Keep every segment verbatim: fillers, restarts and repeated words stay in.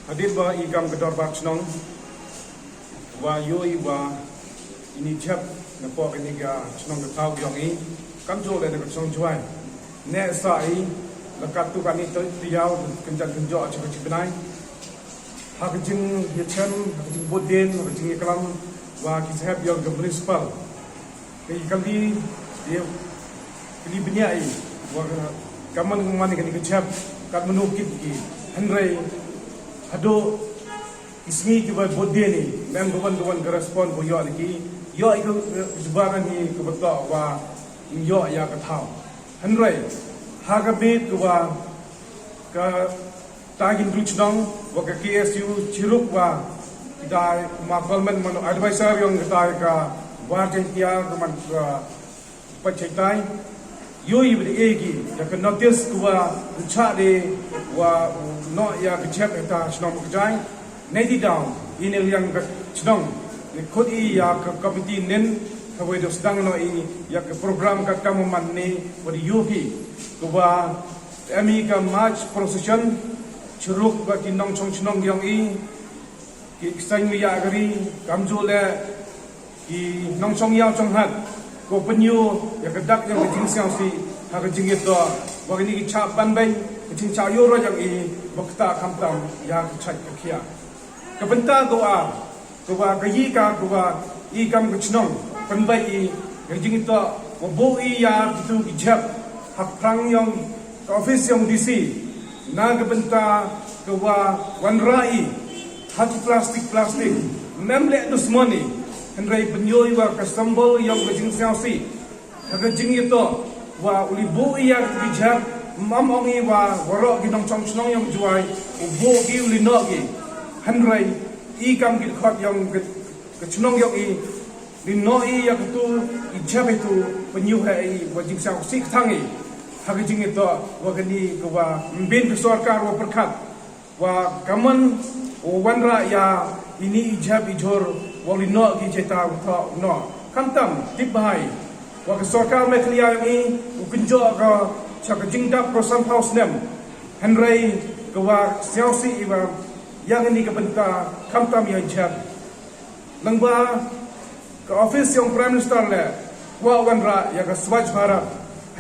Hadien wa i kam ka dorbar chnong, wa yoh i wa ini jhep na poh kani ka chnong ka thaw yong i, kamjooh leh na ka chnong Jwai. Neh sah i, la kattu kani tu tiaw, kynjan kynjoh cha ka chi bnai. Ha ka jingyachem, ha ka jingbooddien, ha ka jingyaklam wa ki sahep yong ka municipal. Ka i kali, i kali bniah i, wa ka man man kani ka jhep, kat mynnu kit ki, hynrei hadooh ki sngi ki wa booddien i, mem ka wan ka wan ka respond ko yoh leh ki, yoh i ka, eh, jubab hi ka wa toh wa yoh ya ka thaw. Hynrei ha ka bit ka wa ka tai ki ndu chnong wa ka K S U Chiruk wa kitai ma Coleman man advisor yong kitai ka War Jaiñtia ka man ka Pachaitai. Yoh i bri e ki da ka notice ka wa chah de wa noh ya ka jhep heta chnong Mawkjai. Nei di daw, ini liang ka chnong, ni khut i ya ka committee nin, ka wa da sdang noh i ya ka program ka kam man ni, wa di yoh i ka wa em i ka march procession, Chiruk wa ki nongchong chnong yong i, ki seng wi ya ka ri, kamjooh leh ki nongchong yaw chong hat, ko pynyoo ya ka dak yong ka jingsngewsih ha ka jingyatoh wa kani ki chah ban beiñ, ka jingchah yoh ro yong i, wa kata khamtam ya ka chait ka khiah. Ka bynta ka wa, ka wa ka yi ka, ka wa i kam ka chnong pynbeit i ka jingyatoh wa buh i ya kitu ki jhep haphrang yong ka office yong D C, na ka bynta ka wa wanrah i ha ki plastik plastik, mem leh dusmon i, hynrei pynyoo i wa ka symbol yong ka jingsngewsih ha ka jingyatoh wa u li buh i ya ki jhep, mem ong i wa waroh ki nongchong chnong yong Jwai u buh ki, u li noh ki, hynrei i kam ki dkhot yong ka, ka chnong yong i, li noh i ya katu i jhep itu, pynyoo ha i wa jingsngewsih kthang i ha ka jingyatoh wa kani ka wa ym bien ka sorkar wa pyrkhat wa ka man u wanrah ya ini i jhep i jhur wa li noh ki jeta wa thoh noh. Khamtam tip bha i wa ka sorkar Meghalaya yong i u kynjoh ka cha ka jingdap ka sanphaw snem, hynrei ka wa sngewsih i wa ya kani ka bynta khamtam ya i jhep. Lyngba ka office yong Prime Minister leh kwah wanrah ya ka Swachh Bharat,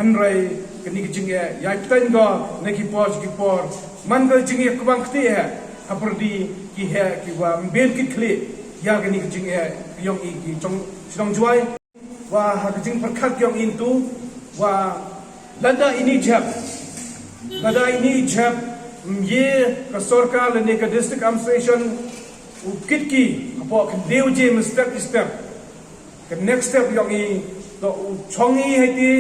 hynrei kani ka jingeh ya i pteng ko na ki por ki por, man ka jingeh ka bang kti eh, hapyrdi ki heh ki wa ym bien ki khlieh ya kani ka jingeh yong i ki chong, chnong Jwai. Wa ha ka jingpyrkhat yong i ntu wa lada ini jhep, lada ini jhep ym ye ka sorkar lane ka district administration u kit ki hapoh ka diew je mynstep i step, ka next step yong i toh u chong i hei ti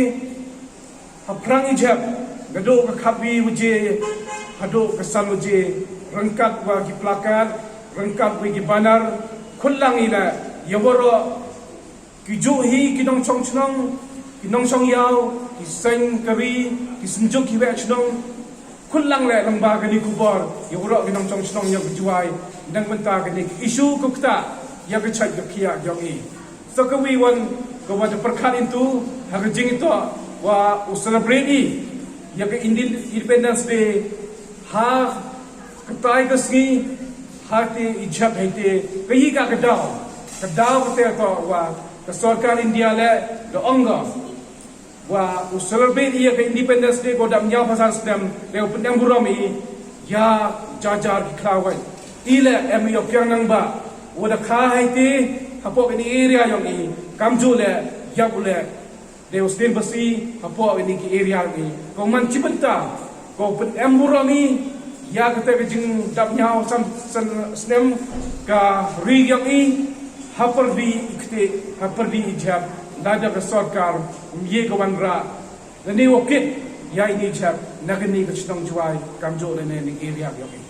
haphrang i jhep, nadooh ka khatwi waje hadooh ka san waje, ryngkat wa ki placard, ryngkat wa ki banner, khut lang i leh ya waroh ki juh hi ki nongchong chnong, ki nongchong yaw, ki seng ka ri, ki synjuk ki weh chnong, khut lang leh lyngba kani ka khubor ya waroh ki nongchong chnong yong ka Jwai, na ka bynta kani ka issue ka kata ya ka chait ka khiah yong i. Sa ka wi wan ka wa da pyrkhat i ntu ha ka jingyatoh wa u celebrate i ya ka Indi-, Independence Day ha katai ka sngi, ha te i jhep hei te, ka yi ka ka daw, ka daw ka te toh wa ka sorkar India leh da ong ko wa u celebrate i ya ka Independence Day ko da ynñiaw phaw san snem, leh u pynemburom i ya jar jar ki khlaw wei. I leh em i yoh kiang nang ba wa da kha hei te hapoh kani area yong i, kamjooh leh yap u leh dei u sdien basi hapoh ini ki area ni. Ko man chi bynta ko pynemburom i ya kata ka jingdap ynñiaw san, san snem ka ri yong i, hapyrdi i kti, hapyrdi i jhep, lada ka sorkar ym ye ka wanrah lane wa kit ya ini i jhep na kani ka chnong Jwai, kamjooh lane ini ki area yong i.